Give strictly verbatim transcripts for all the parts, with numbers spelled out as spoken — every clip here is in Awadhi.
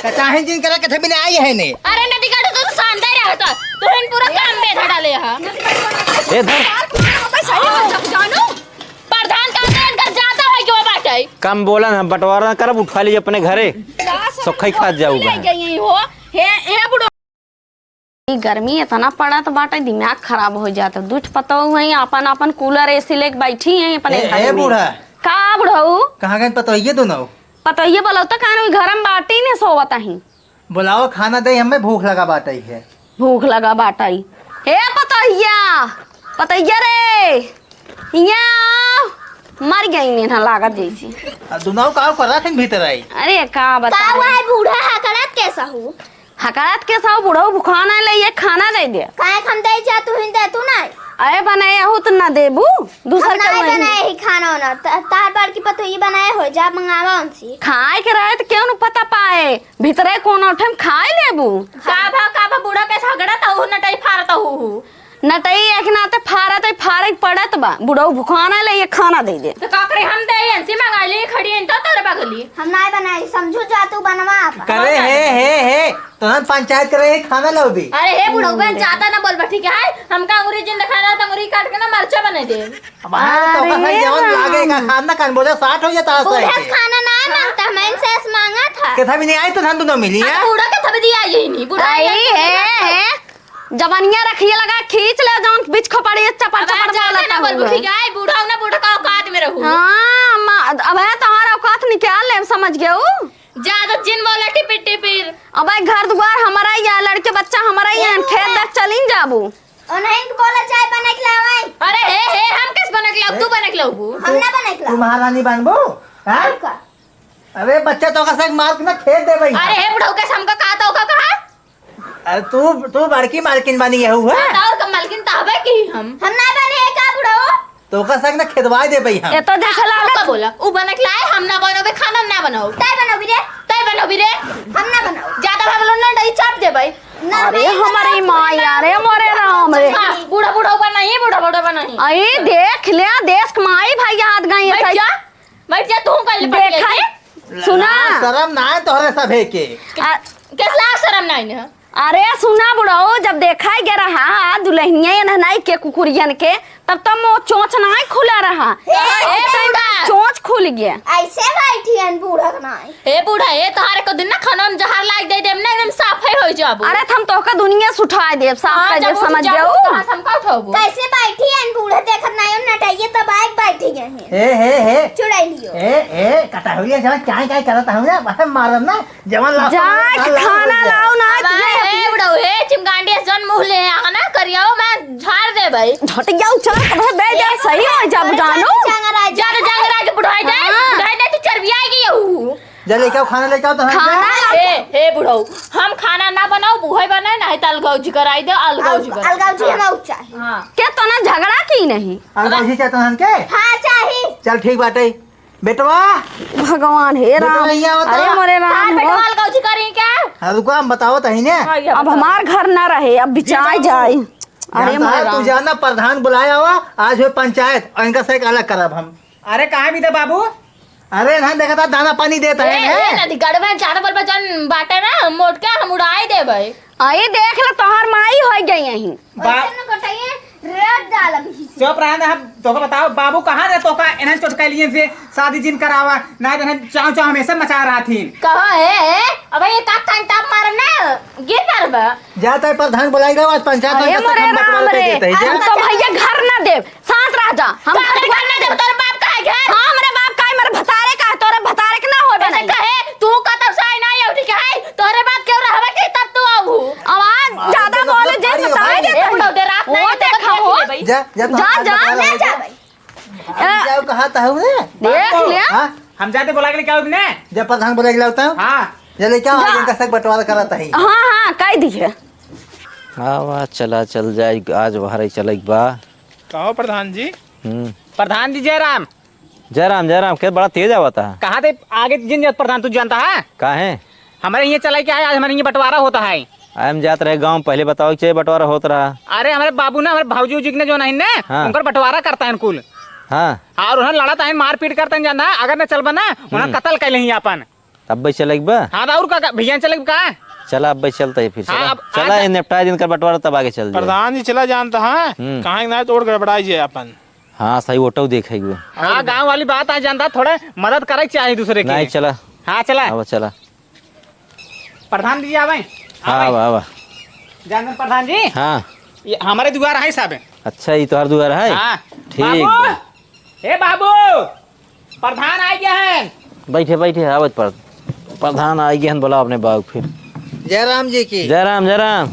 कचाही जिन करा के थबी ना आई है ने। अरे नदी काटो तो शानदार रहता। तुहन पूरा काम में धड़ा ले हा। ए धर। प्रधान का अंदर ज्यादा हो गयो बाटे। कम बोला ना, बंटवारा ना करब, उठा लीजिए अपने घरे। सोखई खात जाऊगा। ले गई हो। हे, हे बुढ़ो। ई गर्मी एतना पड़त बाटे, दिमाग खराब होइ जात। दुइ ठे पतोहू हैं, आपन, आपन कूलर, एसी लेके बैठी हैं अपने ए, घर ए में। बूढ़ा। का बुढ़ऊ? कहाँ गइन पतोहिए दुनौ? पतोहिए बोलौ त कान, ओई घर में बाटी ने सोवत अहीं। बोलाओ, खाना दे, हमें भूख लगा बाटई है। भूख लगा बाटई। ए पतोहिया, पतोहिया रे, हियाँ आओ। मर गई ने ना लागत जैसी। आ दुनौ का करत हैं भीतर आई? अरे का का बताई? हुआ है बूढ़ा, हकड़त कैसा हूँ? हकड़त के सब बुढ़ऊ भुखान आए ले, ये खाना दे दे। काहे के हम दे जा, तू ही दे, तू ना। अरे बनाए अहू त ना देबू, दूसर हम के ना वहीं। बनाए ही खाना ना, त-, तार बड़की पतोही बनाए हो, जा मंगावा उनसे। खाए के रहे त क्यों न पता पाए, भीतरे कोनो ठम खाए लेबू। का भा, का भा, बूढ़ा के झगड़ा त हूँ, नटई फारत हूँ। नटई एक नाते फारत है, फारे के पड़त बा, बुढ़ऊ भुखान आए ले, ये खाना दे दे। त का करे, हम दे, इनसे मंगा ले, खड़ी है तो तोरे बगली। हम ना बनाई, समझू जा, तू बनवा आप। करे, हे, हे, हे, तोहन पंचायत करे, खाना लाओ भी। अरे हे बुढ़ऊ बहन, ज्यादा ना बोल बा, ठीक है? हमका अंगूरी जिन दिखाना, तो अंगूरी काट के ना मरचा बना दे। अब हाँ, तो अरे का सही जवन राम। लागे का खाना कान बोझा साठ हो जाता है बूढ़ा सही। खाना ना मांगता, हम इनसे ऐसे मांगा था। के था भी नहीं आई तो धन तू ना मिली अब है। बूढ़ा के थब दिया यही नहीं, बूढ़ा आई ये है, है। जवनिया रखिए लगा, खींच ले, जौन बिच खोपड़ी चपड़ अब चपड़ ज्यादा बोलता ना बोल, हुआ। बुढ़ी गाय, बूढ़ा हो ना, बूढ़ा का औकात में रहू। हाँ, मा-, अब है तोहार औकात निकाल ले, समझ गयो। ज्यादा जिन बोला टिपिर टिपिर। अब है घर दुआर हमारा ही है, लड़के बच्चा हमारा ही है, ए, खेत बूढ़ा। देख चलिन जाबू। और नहीं तो बोला चाय बना के लावाई। अरे हे, हे, हम कैसे बना के लाऊ? तू बना के लाऊ। हम ना बना के लाऊ। तू महारानी बनबू? हाँ? और का? अरे बच्चा तो का सक मार के ना खेत दे भाई। अरे हे बुढ़ऊ कैसे हमका कहा था, ओका कहा? अरे तू, तू बड़की मालकिन बनी है हुआ? हाँ, तो और का मालकिन तो हबे की हम। हम ना बने है का बुढ़ऊ? तो का सक ना खेदवाई दे भाई हम। ये तो जैसे लागत। का बोला? उ बनक लाए, हम ना बनोबे, खाना ना बनाओ। तय बनोबी रे? तय बनोबी रे? हम ना बनाओ। ज्यादा भाग लो ना, डई चाप दे भाई। ना अरे भाई, हमारे बनाओ, माँ ना। यार, अरे मोरे राम रे। हाँ, बूढ़ा बूढ़ा ऊपर नहीं, बूढ़ा बूढ़ा ऊपर नहीं। अरे देख ले, देश के माई भाई हाथ गई है बैठ सही। जा, बैठ जा, तू कल बैठ देखा के। है? सुना। ना, शर्म ना है तोहरे सभे के। आ, किस लाग शर्म ना है? अरे सुना बुढ़ऊ, जब देखा ही गया रहा दुल्हनिया ये नहनाई के कुकुरियन के, तब तो मो चोंच ना ही खुला रहा। ए, ए, ए, बूढ़ा। चोंच खुल गया। ऐसे बैठी हन बूढ़ा के नाई। ए बूढ़ा, ए तोहारे को दिन ना खाना में जहर लाग दे देम ना, एकदम साफ है हो जाबू। अरे त हम तोहका दुनिया से उठाए देब, साफ हाँ, कर देब, जब उठ समझ जाबू, गयो? कहाँ से हम का उठाबू? कैसे बैठी हन बूढ़ा, देखत नाई हम नटाइए तब आए बैठी गए हैं। ए, हे, हे। चुड़ैलियो। ए, ए, कटा हुई है, जहाँ क्या, क्या करत हूँ ना, मारम ना। जवन लाओ, जाए के खाना लाओ ना, अब दिए आए, हे बुढ़ऊ, हे चिमगांडी, जन मुँह ले आ ना करियो, मैं झाड़ दे भाई। झट जाओ, चल, अब बे जा, सही हो जा, जानो। ज्यादा जंगरा के बुढ़ाई दे, हाँ। बुढ़ाई दे, तू चर्बिया गई हूँ। जा लेके आओ, खाना लेके आओ तो हम खाना जाए। ला- हे, हे बुढ़ऊ, हम खाना ना बनाओ, बुढ़ाई बनाए, नहीं तो अलगौजी कराई दे, अलगौजी अल-, बनाए। अलगौजी हाँ। हमें चाहे। हाँ। क्या तो ना झगड़ा की नहीं? अलगौजी चाहे तो हम के? हाँ, चाही। चल ठीक बाटे। बेटवा। भगवान हे बेटवा, राम। यहाँ बता। अरे मोरे राम तार हो। बेटवा अलगौजी करी क्या? हाँ, रुको, हम बताओ तही ने। हाँ, ये अब बताओ। हमार घर ना रहे, अब बिचाई जाए। अरे जानता मोरे है, तू राम। जाना, प्रधान बुलाया हुआ, आज हुए पंचायत और इनका सही अलग करब हम। अरे कहाँ भी दे बाबू? अरे ना देखा था, दाना पानी देता है ए, ना। ए, नदी गढ़ में चार बल बचन बाटे ना, मोट के हम उड़ाई देबे। आई देख ले, तोहर माई हो गई यहीं। बा- ऐसे न कटाइए, रेत डाल अभी से। चुप रहा ना, हम तोका बताओ, बाबू कहाँ रहे तोका, इन्हें चोट कर लिए से शादी जिन करावा, ना तो इन्हें चाव चाव हमेशा मचा रहा थी। कहो, ए, ए, अबे ये का कान टाप मारब ना, गिर पड़बा। जाता है प्रधान बुलाई रहो, आज पंचायत अरे में मोरे खत्म राम बंटवारा रे, कर देते हैं, हम जा। तो भैया घर ना देब, शांत रह जा। हम का रे घर ना देब, तोरे बाप का है घर? हाँ, हमरे बाप का है, मेरे भतारे का है, तोरे भतारे के ना होबे ऐसे नहीं। कहे, तू का तब से आई ना, ये उठी के है, तोरे बाप क्यों रहबे के तब तू आऊ। आवाज ज्यादा बोले, जे बताए दे ए, बुढ़ऊ, दे रात वो नहीं, देखा तो हो। देख ले भाई। जा, जा, तो जा, हाथ जा। बटा ले, जा जा। भाई। अभी जाओ, कहा था हमने? देख बाबू, लिया। हाँ? हम जाते बुला के लेके आओ इन्हें। जब प्रधान बुला के लाता हूँ। हाँ। जा लेके आओ, जा। आज इनका सब बंटवारा कराता है। हाँ, हाँ, कह दी है। आवा, चला, चल जाए, आज बाहर ही चले एक बार। कहो प्रधान जी। हम्म। प्रधान जी जयराम। जयराम, जयराम, के बड़ा तेज आवता है। कहाँ थे आगे जिन जत प्रधान, तू जानता है? काहे? हमारे यहाँ चला क्या है, आज हमारे यहाँ बंटवारा होता है। हम जात रहे गाँव, पहले बताओ के चाहिए बंटवारा होत रहा। अरे हमारे बाबू ना, हमारे भाऊजी उजी के ने जो नहीं ने, हाँ। उनकर बंटवारा करता है कुल। हाँ। और उन्हें लड़त है, मारपीट करते हैं, जानता है? अगर न चलबा ना, उन्हें हम्म। कत्ल कर लेंगे अपन। तब भाई चलेक बा? हाँ, तो और का, का, भैया चलेक का? चला, अब भाई चलत ही फिर, हाँ, चला। अब चला, आज ये निपटाइ दिन कर बंटवारा, तब आगे चल जाए। प्रधान जी, चला जानत है, हम्म। कहाँ के ना तोड़ गड़बड़ाइ जाए अपन। हाँ, सही, ओटो देखे हुए। हाँ, गाँव वाली बात आ जानत है, थोड़ा मदद करेक चाही दूसरे के। नहीं, चला। हाँ, चला। अब चला। प्रधान जी आवे। हाँ, आवे। आवा, आवा। जानत है प्रधान जी? हाँ। ये हमरे दुआर है साहब। अच्छा, ये तोहर दुआर है? हाँ। ठीक बाबू, बा। हे बाबू, प्रधान आ गया है। बैठे, बैठे, आवत पर। प्रधान आ गया है, बोला अपने बाबू फिर। जय राम जी की। जय राम, जय राम।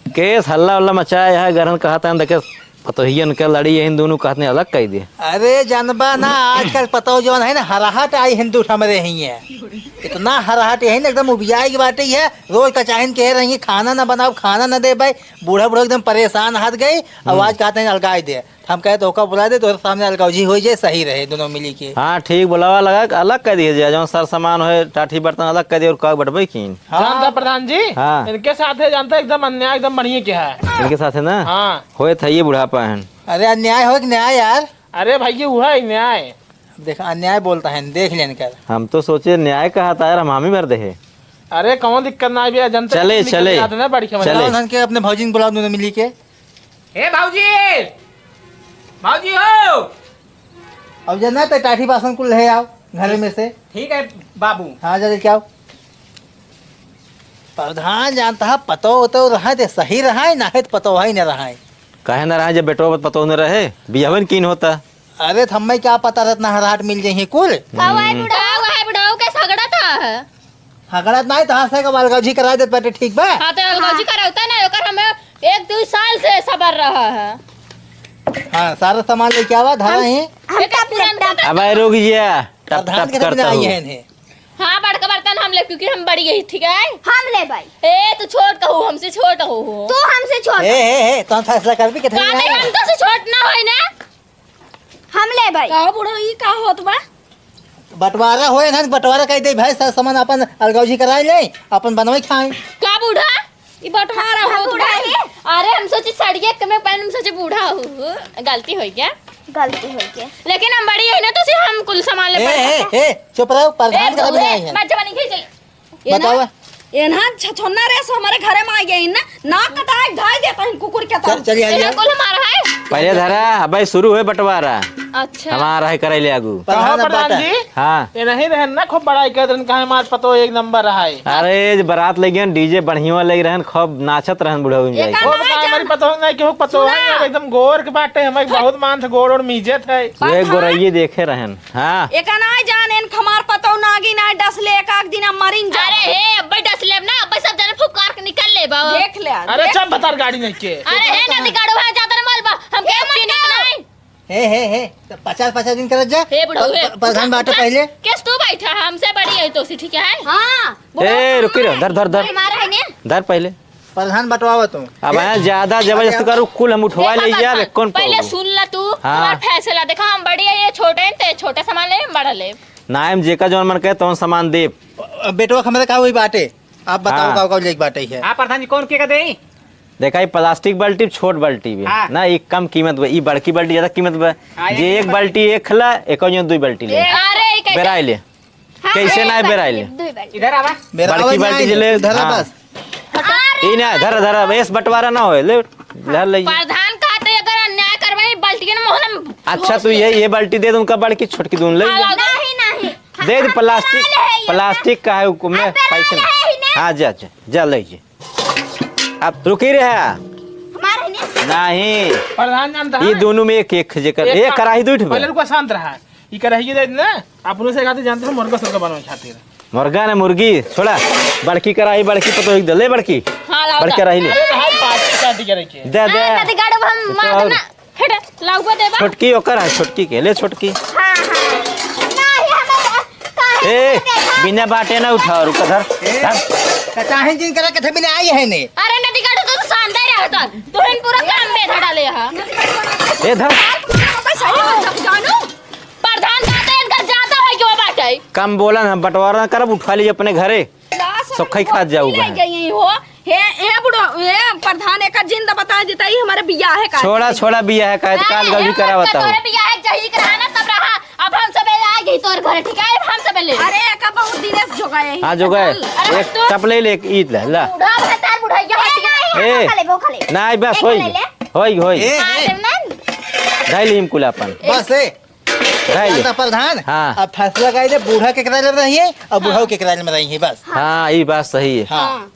केस हल्ला उल्ला मचाए है, गरहन कहत हैं, देखे पतोहियन के लड़ी, यही दोनों कहत हैं अलग कइ दे। अरे जनबा ना, आजकल पतोह जौन है ना, हराहट आई हिंदू हमरे ही है। इतना हराहट यही ना, एकदम उबियाई के बाटे है। रोज का चाहिन कह रही है, "खाना ना बनाओ, खाना ना दे भाई।" बूढ़ा बूढ़ा एकदम परेशान हट गई। अब हम्म। आज कहत हैं अलगाई दे। हम कहे तो ओका बुलाइ दे, तोहरे सामने अलगौजी होइ जाए, सही रहे दोनों मिली के। हाँ, ठीक, बुलावा लगा के अलग कइ दिया जाए, जौन सर सामान होए, टाठी बर्तन अलग कइ दिया और का बटबे कीन। हाँ। जानत है प्रधान जी, हाँ। इनके साथ है, जानत है, एकदम अन्याय, एकदम बढ़िया के है। इनके साथ है ना? हाँ। होए था ये बुढ़ापा है। अरे अन्याय हो कि न्याय यार? अरे भाई, ये हुआ है न्याय। देख, अन्याय बोलत हैं, देख लेन कर। हम तो सोचे न्याय कहत है यार, हम हामी मर दे है। अरे कौन दिक्कत ना है भैया, जनता चले, के चले। याद ना बड़ी खबर। चले। बुलाओ उनके, अपने भौजी को बुलाओ, दोनों मिली के। ए भौजी, भौजी हो। अब जे ना तो टाठी बासन कुल ले आओ घर में से। ठीक है बाबू। हाँ, जा लेके आओ। प्रधान जानत है, पतोह तो रहा तो सही रहा है, ना है तो पतोह ही ना रहा है। काहे ना रहा है, जब बेटवा पतोह न रहे, बियाहवन कीन होता। अरे, तो हमें क्या पता रहत ना, हराहट मिल जाइए कुल। का हुआ है हम्म। बुढ़ऊ? का हुआ है बुढ़ऊ के सगड़ा था? हगड़त नाही, तहार से का अलगौजी कराइ देत बाटे, ठीक बा? हाँ, तो अलगौजी हाँ। करावता ना, ओकर हमें एक दू साल से सबर रहा है। हाँ, सारा सामान लेके आवा, धरा हम, ही। हम एक तब पुरान लैपटॉप का अबे रुक जा, टप प्रधान टप के करता बिना आई हूँ। है इन्हें। हाँ, बड़का बर्तन हम लेब, क्योंकि हम बड़ी गई, ठीक है? हम लेबै। ए, तू छोट कहू, हमसे छोट हो, हो। तू हमसे छोट। ए, ए, ए, तो हम फैसला कर भी कितने का नहीं, आए? हम तो से छोट ना होई ना। हम लेबै। का बुढ़ऊ, ई का होत बा? बंटवारा होए ना, बंटवारा कइ दे भाई, सब सामान अपन अलगौजी कराइ ले, अपन बनवाइ खाए। का बूढ़ा? ई बंटवारा हम होत बूढ़ा बा? है? अरे, हम सोचे साड़िया कमे पहन, हम सोचे बूढ़ा हो। गलती होइ गया। गलती होइ गया। लेकिन हम बड़ी है ना, तो से हम कुल सामान ले ए, पड़े। ए, ए, चुप रहो, प्रधान ए, के अभी ए, नहीं है। मत जवानी खींच ले। ये ना, बतावा। ये ना छछोन्ना रे सो हमरे घरे में आ गई ना, नाक कटाए धाई देता है कुकुर के चल, तरह। चलिए, आ एना जाओ। कुल हमारा है। पहले धरा, अबे शुरू है बंटवारा। अच्छा। हमारा है, कराइ ले आगू। कहो प्रधान प्रधान बाटा। जी। हाँ। ये नहीं रहन ना, खूब बड़ाई करत रहन, कहे हमार पतो एक नंबर रहा है। अरे, जे बारात लइ गए, डीजे बढ़िया लइ रहन, खूब नाचत रहन बुढ़ऊ ये enjoy। का खूब ना कहा, जान- हमारी पतो नहीं, क्यों पतो सुना। है, एकदम गोर के बाटे, हमें बहुत मान से गोर और मीजत है। वे प्रधान। गोरइये देखे रहन। हाँ। एका नाय जान, एन हमार पतौ नागिन आय डसले, एक आध दिन हम मरिन जा। अरे हे, अब्बे डस लेब ना, अब्बे सब जने फुकार के निकल लेब। देख ले आज। अरे चुप भतार गाड़ी नहीं के। अरे हे, नदी गाड़ू है, ज्यादा न बोल बा, हम के चिन्हत नहीं। हे, हे, हे, तो पचास, पचास दिन करत जा। हे बुढ़ऊ, प-, हे। प-, प्रधान बाटो पहिले। केस तू बैठा, हमसे बड़ी है तो सी, ठीक है? हाँ, बुढ़ऊ ए, रुकी रहो, धर, धर, धर। हमारा है ने? धर पहिले। प्रधान बंटवावा तू। अब ए, यहाँ ज्यादा जबरदस्ती अरे, करू, कुल हम उठवा देखा ले जाब, बाबा, कौन पहिले पाऊ? सुन ला तू, हाँ। हमार फैसला। देखा, हम बड़ी है, ये छोटे हैं, ते छोटे सामान ले, हम बड़ा ले। ना, हम जेका जौन मन कहे, तौन सामान देब। बेटवा के हमरे का होई बाटे? आप बताओ, हाँ। का, का लेके बाटे है? हाँ, प्रधान जी, कौन के का देई? देखा, ई प्लास्टिक बाल्टी, छोट बाल्टी भी। हाँ। ना, ई कम कीमत बा, ई बड़की बाल्टी ज्यादा कीमत बा। हाँ, जे ये एक बाल्टी एक खला, एक और दुई बाल्टी ले। अरे, ई कैसे? बेराई ले। हाँ, कैसे एक ना बाल्टी, बेराइल? दुई बाल्टी। इधर आवा। बेरावा बड़की बाल्टी नहीं, जे ले, धरा हाँ। बस। अरे ई ना, धरा, धरा, एस बंटवारा ना होए, ले, धर ले। प्रधान कहते अगर अन्याय करवाई, बाल्टी के ना मोहन में अच्छा, तू ये, ये बाल्टी दे दे उनका, बड़की छोटकी दून ले। हाँ, नहीं, नहीं। दे दे, हम प्लास्टिक, कराए ले है ये। प्लास्टिक का है, वो में आप पैसे कराए नहीं। ले है ही ना। हाँ, जा, जा, जा ले जे। अब रुकी रहे। हमारे नहीं। नहीं। प्रधान जानता ये है? दोनों में एक, एक जेकर, एक एक का-, कराही दुई ठो बा। पहले रुको, शांत रहा। ई कराही दे ना, अपनों से खातिर जानते हो, मुर्गा सुर्गा बनवे खातिर। मुर्गा ने मुर्गी, छोड़ा। बड़की कराही, बड़की पतोह एक दे, ले बड़की। हाँ, लाओ बड़की जा। कराही ले। अरे भाई, पार्टी, पार्टी करे के। दे, दे। हाँ, नदी गाड़ो हम तो मार और देना। हट, लाओ को देबा। छोटकी ओकर है, छोटकी के, ले छोटकी। हाँ, हाँ। नहीं, हमारे, काहे ए, नहीं देखा? बिना बाटे ना उठाओ, रुका धर, धर। कचाहिन जिन करा के थे बिना आई है ने। अरे नदी गाड़ो तो शानदार रहता। तोहन पूरा काम में धड़ा ले हा। ए, धर। बस सही हो, जानू। प्रधान कहते हैं, इनका ज्यादा है कि वो बाटे। कम बोला ना, बंटवारा ना करब, उठा लीजिए अपने घरे। लाश सोखई हम खात जाऊ ले बहन। गई हो। हे, हे बुढ़ो, हे प्रधान, एक जिंद बता देता ही हमारे बियाह है का। छोड़ा, छोड़ा बियाह है का, ए, काल गौरी ए, करा मत बताओ। तोरे बियाह है, जही करा ना तब रहा। अब हम सब ए गई तोर घरे, ठीक है? हम सब ले। अरे, एका बहुत दिने से जोगा है। हाँ, जोगा है। अरे, एक तो टप ले ले, एक ईद ले, ला। बूढ़ा भतार, बुढ़ैया ए, हटिया। नहीं, ए, वो खा ले, वो खा ले। नहीं, बस एक होई। ले ले। होई, होई। ए, हाँ, ए। जब ना। धाई लीम कुल अपन। बस, ए। धाई ले। ज्यादा प्रधान, हाँ। अब फैसला कर दे, बूढ़ा के किराए में रहिए और बुढ़ऊ के किराए में रहिए, बस। हाँ, ये बात सही है। हाँ। हाँ।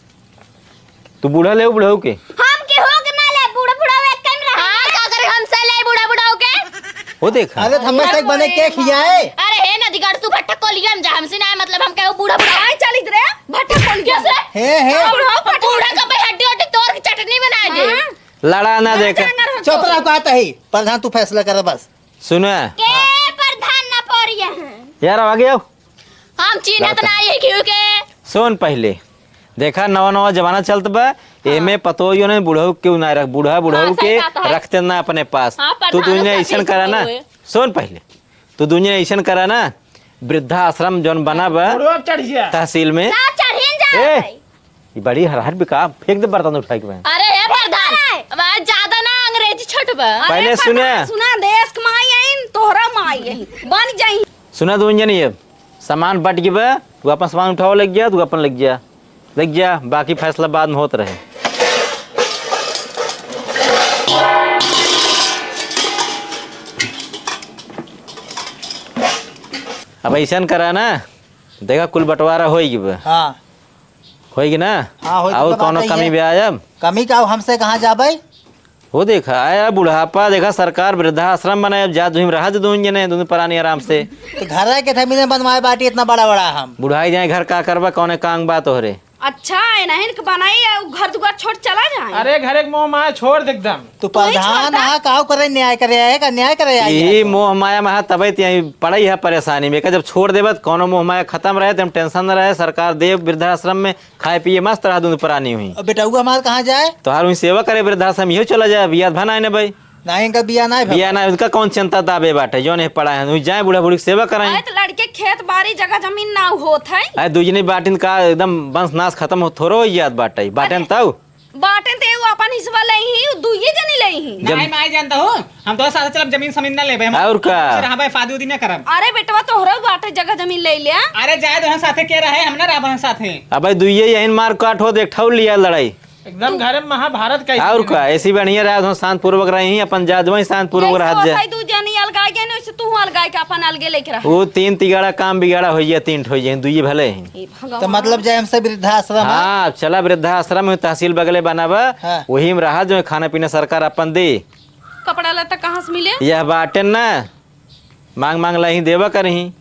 तू बूढ़ा ले, बुढ़ऊ के? हम केहू के ना ले, बूढ़ा बुढ़ऊ एक कम रहे। हाँ, का करे, हमसे ले बूढ़ा बुढ़ऊ के? वो देखा। अरे, तो हमें से बने के खियाए? अरे, हे नदीगढ़, तू भट्टा कोलिया में जा, हमसे ना मतलब, हम केहू बूढ़ा बुढ़ऊ। आए चलित रे, भट्टा कोलिया। कैसे? हे, हे। बूढ़ा बुढ़ऊ, बूढ़ा का भाई हड्डी हड्डी तोड़ के चटनी बना दे। हाँ। लड़ा ना देखे। चुप रहो, कहता ही। प्रधान, तू फैसला कर बस। सुना। के प्रधान ना पड़िया हैं। यार, आगे आओ। हम चिन्हत ना ये क्यों के। सुन पहिले, देखा नवा नवा जमाना चलत बा, हाँ। एमे पतोहियो ने बुढ़ऊ केहू ना रख, बूढ़ा बुढ़ऊ हाँ, सही के बात है। रखते ना अपने पास। हाँ, तू प्रधान दुनिया सब ऐसन ऐसे करा ना, हुए। सुन पहिले, तू दुनिया ऐसन करा ना, वृद्धाश्रम जौन बना बा बुढ़वा चढ़ गया। तहसील में। ना चढ़ीन जा ए, भाई। ये बड़ी हरहर बिका, फेंक दे बर्तन उठाई के मैं। अरे हे प्रधान, आवाज ज्यादा ना अंग्रेजी छोट बा। अरे पहले प्रधान, सुने। सुना, देश के माई आइन, तोहरा माई आइन, बन जाई। सुना दुनिया नहीं है। सामान बट गई बा, तू अपन सामान उठाओ, लग गया, तू अपन लग गया, लग गया, बाकी फैसला बाद में होत रहे। अब ऐसन करा ना, देखा कुल बंटवारा होई गई बा। हाँ। होई गई ना? हाँ, होई गई और बा, कौनो बात कमी है। बा आयब? कमी का, हमसे कहाँ जाबे? हो देखा, आया बुढ़ापा, देखा सरकार वृद्धाश्रम बनाए, अब जा दुहिम रहा जो दुहिन जने, दुहिन परानी आराम से। तो घर है के थे, मिले बनवाए बाटी इतना बड़ा बड़ा हम। बुढ़ाई जाए घर का करबा, कौने कांग बा तोहरे? अच्छा, एनहिन के बनाई, आ उ घर दुआर छोड़ चला जाए। अरे घर एक मोह माया छोड़ दे एकदम। तू तू ही प्रधान छोड़ दे। हा, काव करे न्याय करे आए का, न्याय करे आई यही है तो। मोह माया में हा, तबे तिया पड़ई है परेशानी में। का जब छोड़ देबा त कौनो मोह माया खत्म रहे, तम टेंशन न रहे, सरकार देव वृद्धाश्रम में खाए पिए मस्त रहा, दूध परानी हुई। अब बेटउआ हमार कहाँ जाए? तोहार हुई सेवा करे वृद्धाश्रम, इहो चला जाए, बियाह भा नाई ने भाई। ना इनका बियाह नाई भा। बियाह ना, उनका कौन चिंता दाबे बाटे, जौन है पड़ा है, हुई जाए बूढ़ा बूढ़ी की सेवा कराई। अरे तो लड़के खेत बाड़ी जगह जमीन ना होत है। अरे दुजनी बाटिन का एकदम वंश नाश खत्म हो, थोड़ो हो जात बाटे, बाटेन अरे। तऊ। बाटेन ते एगो अपन हिस्सा लेइहीं, दुइये जनी लेइहीं। जब नाई, नाई जानता हूँ, हम तो साथ चलब, जमीन समीन ना लेबे हम। और का? रहबे, फादी उदी ना करब। अरे बेटवा, तोहरो बाटे जगह जमीन ले ले। अरे जाए दो, हम साथे के रहे, हम ना रहबे हम साथे। अबे दुइये यहीं मार काट हो, देख ठौर लिया लड़ाई। एकदम घर में महाभारत का और स्थिति का, बा। ऐसी बढ़िया रहे, हम शांत पूर्वक रही, अपन जात वहीं शांत पूर्वक जैसे रहत जाए। ओसाई दू जनी अलगाई गए ना, वैसे तू अलगाई के अपन अलगे लेके रह। वो तीन तिगाड़ा काम बिगाड़ा हो जाए, तीन ठो हो जाए, दुइये भले हैं। हे भगवान। तो मतलब जाए हमसे वृद्धाश्रम है? हाँ, अब चला वृद्धाश्रम में, तहसील बगले बनावा, हाँ। वही में रहा, जो खाना पीना सरकार अपन दे। कपड़ा लत्ता कहाँ से मिले? यह बाटे ना, मांग मांग लाही देवा करही।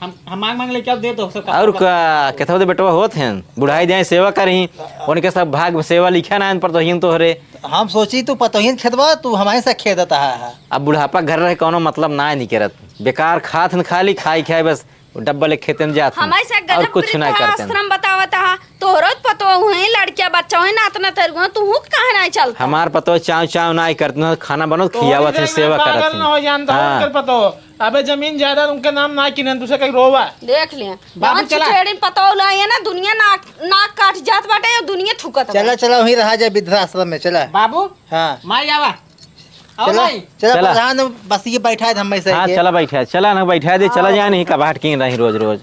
हम, हम मांग मांग लेके आओ, दे दो सब कपड़ा और लत्ता। का, केथा दे बेटवा होत हैं, बुढ़ाई जाए सेवा करही, उनके सब भाग में सेवा लिखा ना पर तो हिन तोहरे। हम सोची तू पतोहिन खेदवा, तू हमारे से खेदत है। अब बुढ़ापा घर रहे कौनो मतलब ना निकरत, बेकार खात हन खाली, खाई खाई बस। वो डब्बा लेके खेते में जात हन। हमारे से और गजब कुछ ना करते हैं। वृद्धाश्रम बतावत हा, तोहरो पतो हुए, लड़किया बच्चा हुए, नात नतरुआ, तू हूँ काहे ना चलता? हमार पतो चाव चाव ना करते हैं, खाना बनत, खियावत है, सेवा करत है। पागल ना हो जानता हूँ, हाँ। उनकर पतो। अबे जमीन जायदाद उनके नाम ना किने, दूसरे कहीं रोवा। देख ले, बाबू जवन चला। छिछेड़ी पतो ला है ना, दुनिया नाक, नाक काट जात बाटे, दुनिया थूकत चला, बाटे। चला, वहीं रहा जाए वृद्धाश्रम में, चला। बाबू, हाँ। माई आवा। आओ चला, भाई। चला, चला। प्रधान, बस ये बैठा है, हम ऐसे हाँ, ही के। चला बैठा है, चला ना बैठा दे, चला आओ। जाए नहीं, कबाट की रही रोज रोज।